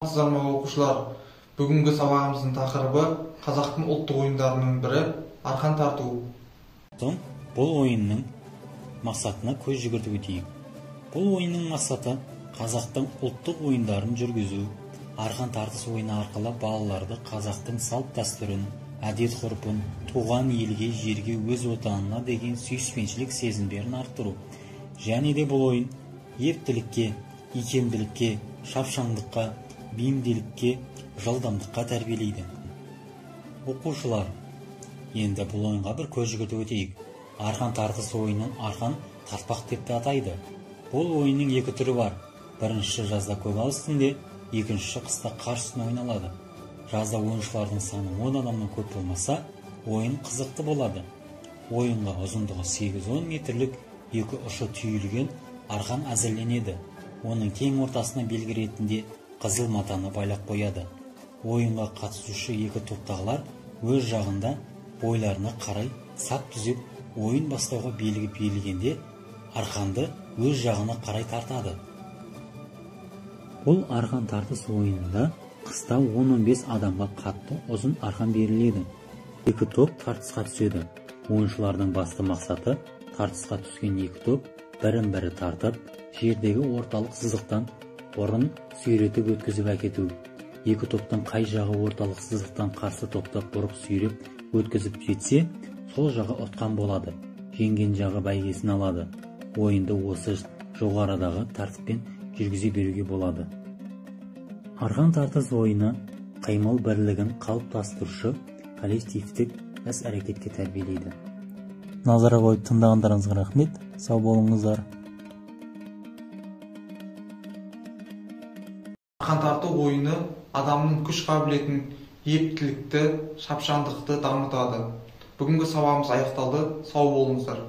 Саламатсыздар ма, оқушылар? Бүгінгі сабағымыздың тақырыбы қазақтың ұлттық ойындарының бірі арқан тарту. Соң бұл ойынның мақсатына көз жүгіртіп өтейік. Бұл ойынның мақсаты қазақтың ұлттық ойындарын жүргізу, арқан тартыс ойыны арқылы балаларды қазақтың салт-дәстүрін, әдет-ғұрпын, туған елге, жерге, өз отанына деген сүйіспеншілік сезімдерін арттыру. Және де бұл ойын ептілікке, икемділікке, шапшаңдыққа, бейімделікке, жылдамдыққа тәрбиелейді. Оқушылар, енді бұл ойынға бір көз жүгіртіп өтейік. Арқан тартыс ойынын арқан тартпақ деп те атайды. Бұл ойынның екі түрі бар. Біріншісі жазда көгалды үстінде, екіншісі қыста қар үстінде ойналады. Жазда ойыншылардың саны 10 адамнан көп болмаса, ойын қызықты болады. Ойынға ұзындығы 8-10 метрлік екі ұшы түйілген арқан әзірленеді. Оның кең ортасына белгі ретінде қызыл матаны байлап қояды. Ойынға қатысушы екі топтағылар өз жағында бойларына қарай сап түзеп, ойын бастауға белгі берілгенде арқанды өз жағына қарай тартады. Бұл арқан тартыс ойынында қыста 10-15 адамға қатты ұзын арқан беріледі. Екі топ тартысқа түседі. Ойыншылардың басты мақсаты тартысқа түскен екі топ бірін-бірі тартып, жердегі орталық сызықтан бұрын сүйретіп өткізіп әкету. Екі топтың қай жағы орталық сызықтан қарсы топты бұрып сүйреп өткізіп жетсе, сол жағы ұтқан болады. Жеңген жағы бәйгесін алады. Ойынды осы жоғарыдағы тәртіппен жүргізе беруге болады. Арқан тартыс ойыны қимыл бірлігін қалыптастырушы коллективтік іс-әрекетке тәрбиелейді. Назар қойып тыңдағандарыңызға рахмет. Сау болыңыздар. Арқан тарту ойыны адамның күш қабілетін, ептілікті, шапшаңдықты дамытады. Бүгінгі сабағымыз аяқталды. Сау болыңыздар.